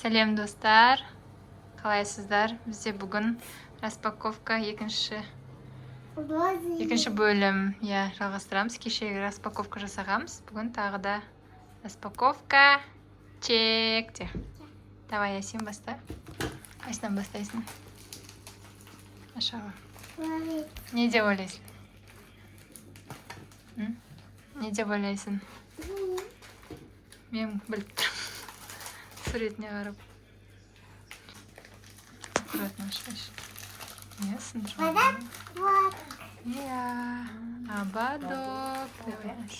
Сәлем, достар! Қалайсыздар? Бізде бүгін распаковка, екінші бөлім, иә, жалғастырамыз. Кешегі распаковка жасағанбыз, бүгін тағы да распаковка чек те. Давай, сен баста. Қайсынан бастайсың? Аша ғой. Не деп ойлайсың? М? Не деп ойлайсың? Мен біліп тұрмын, суретіне қарап. Аккуратно ашпайшы, иә, сындырма. Иә, ободок. Давай, аш.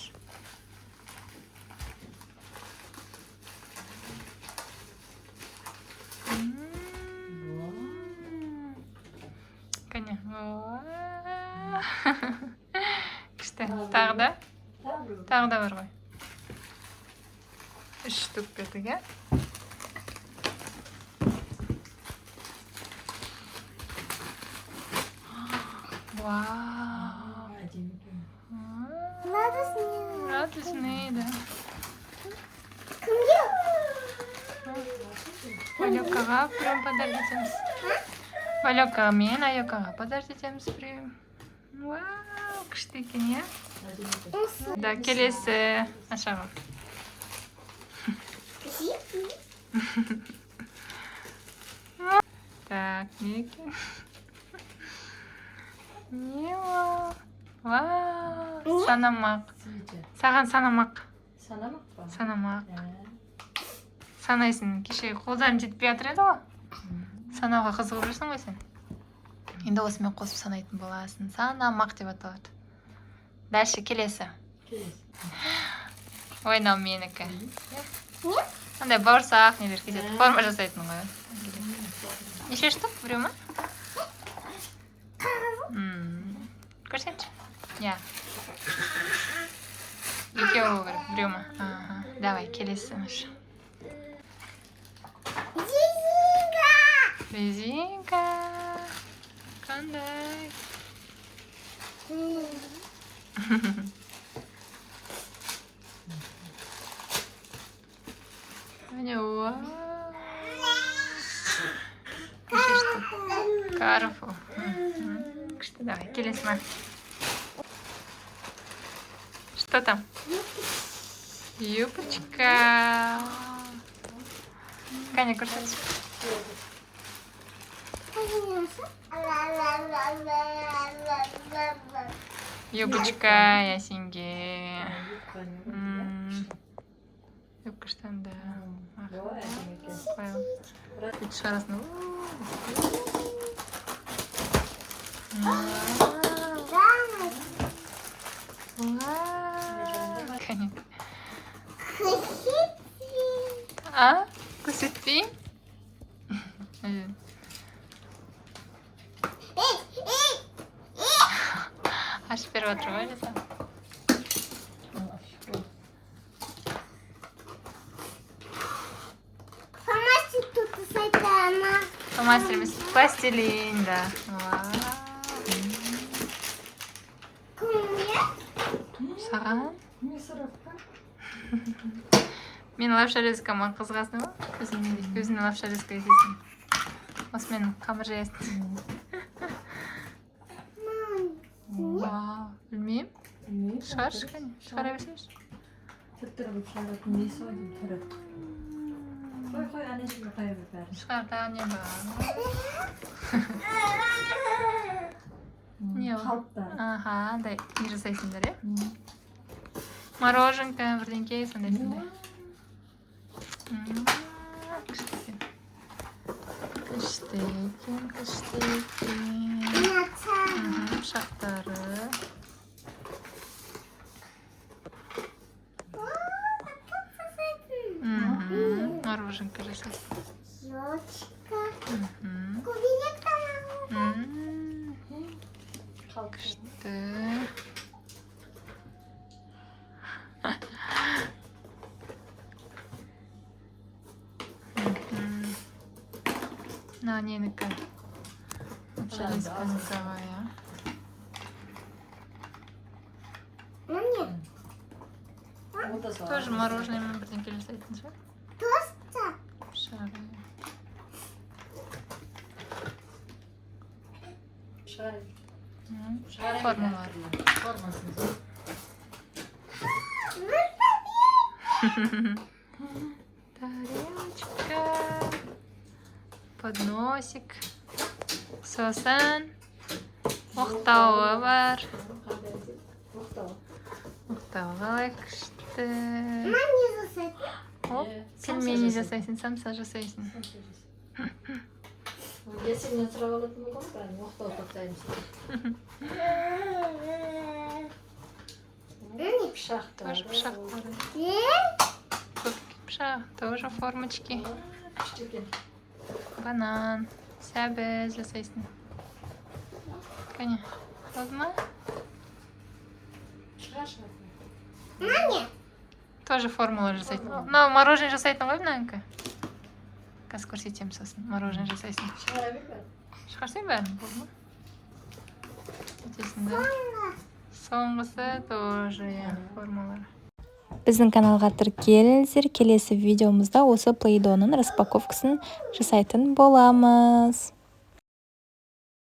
Кәне. Уа. Күшті. Тағы да, тағы да бар ғой. Үш штук бердік, иә. Вау. Әдемі екен. Радостный. Радужный, да. Кімге? Валекаға прям подарок етеміз. Валекаға мен Айокаға подарок етеміз біреу. Вау, күшті екен, иә? Әдемі екен. Да, келесі аша ғой. Зипи. Так, не екен? Не ол? Вау, санамақ. Свеча. Саған санамақ. Санамақ па? Санамақ. Ә, Санайсың. Кеше қолдарың жетпей жатыр еді ғой. Санауға қызығып жүрсің ғой сен. Енді осымен қосып санайтын боласың. Санамақ деп аталады. Дальше, келесі. Келесі. Ой, мынау менікі. Не? Андай бауырсақ нелер кетеді. Ә. Форма жасайтын ғой. Неше штук? Біреу ма? Көрсетші. Иә. Екеу болу керек. Біреу ма? Ага. Давай, келесі. Резинка. Резинка. Қандай? Міне, вау. Неше штук? Карфу. Күшті, давай, келесі ма? Что там? Юбочка. Кәне, көрсетші. Юбочка Ясинге. Юбка не болды, иә? Юбка штан, да. О, әдемі екен. Қоямын. Бүйтіп шығарасың. Вау. Вау. Кәне. А? Көрсетпейін? М. Ашып беріп жатыр ғой, Лиза. О, Фломастер тут сайтана. Фломастер емес, пластилин, да. Вау. Кімге? Саған? Мясорубка. Мен лапша резкама қызығасың ғой? Өзің лапша резка етесің. Осымен қамыр жаясың. Вау, білмеймін. Білмеймін. Шығаршы, кәне. Шығара берсеңші. Түр-түр қылып шығаратын несі ғой деймін, түрі. Қой, қой, ана жерге қоя бер бәрін. Шығар, тағы не бар? Не ол? Қалыптар. Аха, андай не жасайсыңдар, иә? Мороженка, бірдеңке, сондай сондай. Күшті екен. Күшті екен, күшті екен. Пышақтары. Мороженка жасайсың. Елочка. Мгм. Көбелек тамақ. Қалып. Күшті. Мгм. Мынау ненікі? Лапша ғой, иә. Міне. Ол да солай. Тоже мороженое мен бірдеңке жасайтын шығар. Тоста. Шығар, иә. Шығарайық. Шығарайық. Формалар. Формасын. Тарелочка. Подносик. Сосын оқтауы бар. Қандай әсем? Оқтау. Оқтауы қалай күшті. Мына не жасайды? Оп, Иә, самса пельмени жасайды. Жасайсың, самса жасайсың. Самса жасайды. Есімнен сұрап алатын болған, бірақ оқтау тоқтаймыз. Мына не? Пышақтары. Тоже пышақтары. Не? Көп пышақ, тоже формочки. Күшті екен. Банан, сәбіз жасайсың. Кәне, болды ма? Шығар, шығар. Мына не? Тоже формула жасайтын. Формула. Мынау мороженое жасайтын ғой мынанікі. Қазір көрсетемін сосын. Мороженое жасайсың. Шығара бер бәрін. Шығарсаң бәрін, болды ма? Өтесің да. Соңғысы тоже, иә, формалар. Біздің каналға тіркеліңіздер. Келесі видеомызда осы плейдоның распаковкасын жасайтын боламыз.